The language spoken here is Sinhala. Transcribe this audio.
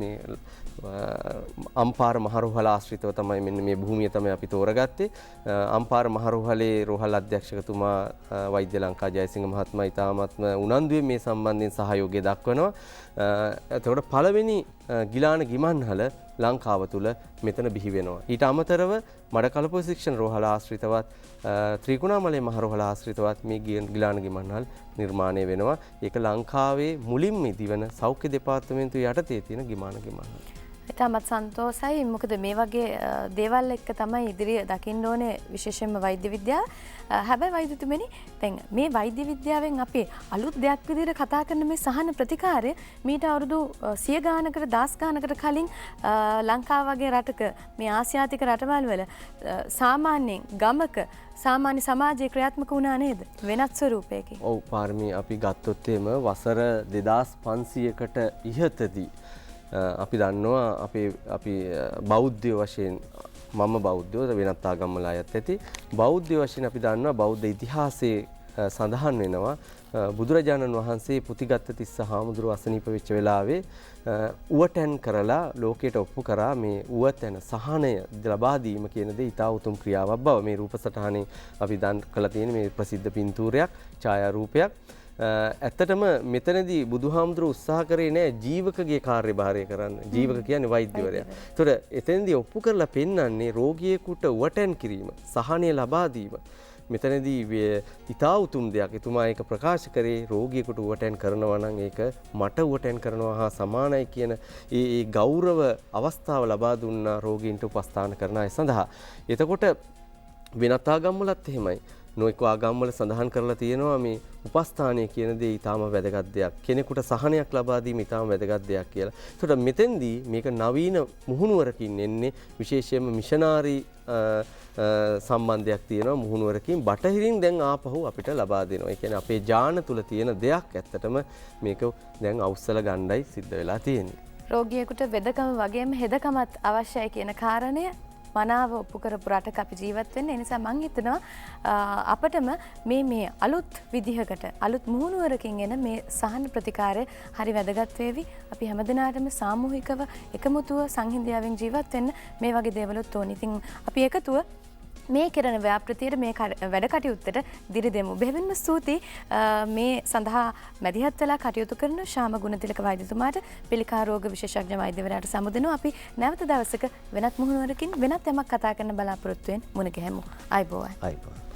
මේ අම්පාර මහරෝහල ආශ්‍රිතව තමයි මෙන්න මේ භූමිය තමයි අපි තෝරගත්තේ. අම්පාර මහරෝහලේ රෝහල් අධ්‍යක්ෂකතුමා වෛද්‍ය ලංකා ජයසිංහ මහත්මයා ඉතාමත්ම උනන්දුවෙන් මේ සම්බන්ධයෙන් සහයෝගය දක්වනවා. එතකොට පළවෙනි ගිලාන ගිමන්හල ලංකාව තුළ මෙතන බිහි වෙනවා. ඊට අමතරව මඩකලපුව ශික්ෂණ රෝහල ආශ්‍රිතවත් ත්‍රිකුණාමලය මහරෝහල ආශ්‍රිතවත් මේ ගිලාන ගිමන්හල් නිර්මාණය වෙනවා. ඒක ලංකාවේ මුලින්ම ඉදිවන සෞඛ්‍ය දෙපාර්තමේන්තුව යටතේ තියෙන ගිමාන ගිමන්හල්. ඉතාමත් සන්තෝසයි. මොකද මේ වගේ දේවල් එක්ක තමයි ඉදිරිය දකින්න ඕනේ, විශේෂයෙන්ම වෛද්‍ය විද්‍යාව. හැබැයි වෛද්‍යතුමනි, දැන් මේ වෛද්‍ය විද්‍යාවෙන් අපි අලුත් දෙයක් විදිහට කතා කරන මේ සහන ප්‍රතිකාරය මීට අවුරුදු 100 ගානකට 10 ගානකට කලින් ලංකාව වගේ රටක, මේ ආසියාතික රටවල් වල සාමාන්‍යයෙන් ගමක සාමාන්‍ය සමාජයේ ක්‍රියාත්මක වුණා නේද? වෙනත් ස්වරූපයකින්. ඔව් පාරමී, අපි ගත්තොත් එහෙම වසර 2500කට ඉහතදී අපි දන්නවා අපි බෞද්ධ වශයෙන්, මම බෞද්ධයෝ වෙනත් ආගම් වල අයත් ඇති, බෞද්ධ වශයෙන් අපි දන්නවා බෞද්ධ ඉතිහාසයේ සඳහන් වෙනවා බුදුරජාණන් වහන්සේ පුතිගත්ත තිස්ස හාමුදුරුවෝ අසනීප වෙච්ච වෙලාවේ උවටැන් කරලා ලෝකයට ඔප්පු කරා මේ උවතැන සහනය ලබා දීම කියන දේ ඉතා උතුම් ක්‍රියාවක් බව. මේ රූප සටහනේ අපි දන් කළා තියෙන මේ ප්‍රසිද්ධ පින්තූරයක්, ඡායාරූපයක්. ඇත්තටම මෙතනදී බුදුහාමුදුරුවෝ උත්සාහ කරේ නෑ ජීවකගේ කාර්යභාරය කරන්න. ජීවක කියන්නේ වෛද්‍යවරයා. ඒතකොට එතනදී ඔප්පු කරලා පෙන්වන්නේ රෝගියෙකුට උවටැන් කිරීම, සහනය ලබා දීම. මෙතනදී ඉතා උතුම් දෙයක්. එතුමා ඒක ප්‍රකාශ කරේ රෝගියෙකුට උවටැන් කරනවා නම් ඒක මට උවටැන් කරනවා හා සමානයි කියන ඒ ගෞරව අවස්ථාව ලබා දුන්නා රෝගීන්ට උපස්ථාන කරන අය සඳහා. එතකොට වෙනත් ආගම් වලත් එහෙමයි. නොඑක ආගම් වල සඳහන් කරලා තියෙනවා මේ උපස්ථානය කියන දේ ඊටාම වැදගත් දෙයක්. කෙනෙකුට සහනයක් ලබා දීම ඊටාම වැදගත් දෙයක් කියලා. ඒතකොට මෙතෙන්දී මේක නවීන මුහුණුවරකින් එන්නේ විශේෂයෙන්ම මිෂනාරි සම්බන්ධයක් තියෙනවා මුහුණුවරකින් බටහිරින් දැන් ආපහු අපිට ලබා දෙනවා. ඒ කියන්නේ අපේ ජාන තුල තියෙන දෙයක් ඇත්තටම මේක දැන් අවුස්සලා ගණ්ඩයි සිද්ධ වෙලා තියෙන්නේ. රෝගියෙකුට වෙදකම වගේම හෙදකමත් අවශ්‍යයි කියන කාරණය මනාව ඔප්පු කරපු රටක අපි ජීවත් වෙන්නේ. ඒ නිසා මං හිතනවා අපටම මේ අලුත් විදිහකට අලුත් මුහුණුවරකින් එන මේ සහන ප්‍රතිකාරය හරි වැදගත් වේවි. අපි හැමදෙනාටම සාමූහිකව එකමුතුව සංහිඳියාවෙන් ජීවත් වෙන්න මේ වගේ දේවලුත් ඕනි. ඉතින් අපි එකතුව මේ කරන ව්‍යාපෘතියට මේ වැඩ කටයුත්තට දිරි දෙමු. බෙහෙවින්ම ස්තුතියි මේ සඳහා මැදිහත් වෙලා කටයුතු කරන ශාම ගුණතිලක වෛද්‍යතුමාට, පිළිකා රෝග විශේෂඥ වෛද්‍යවරයාට සමුදෙනවා. අපි නැවත දවසක වෙනත් මුහුණුවරකින් වෙනත් යමක් කතා කරන බලාපොරොත්තු වෙන මුණ ගැහෙමු. ආයුබෝවන්. ආයුබෝවන්.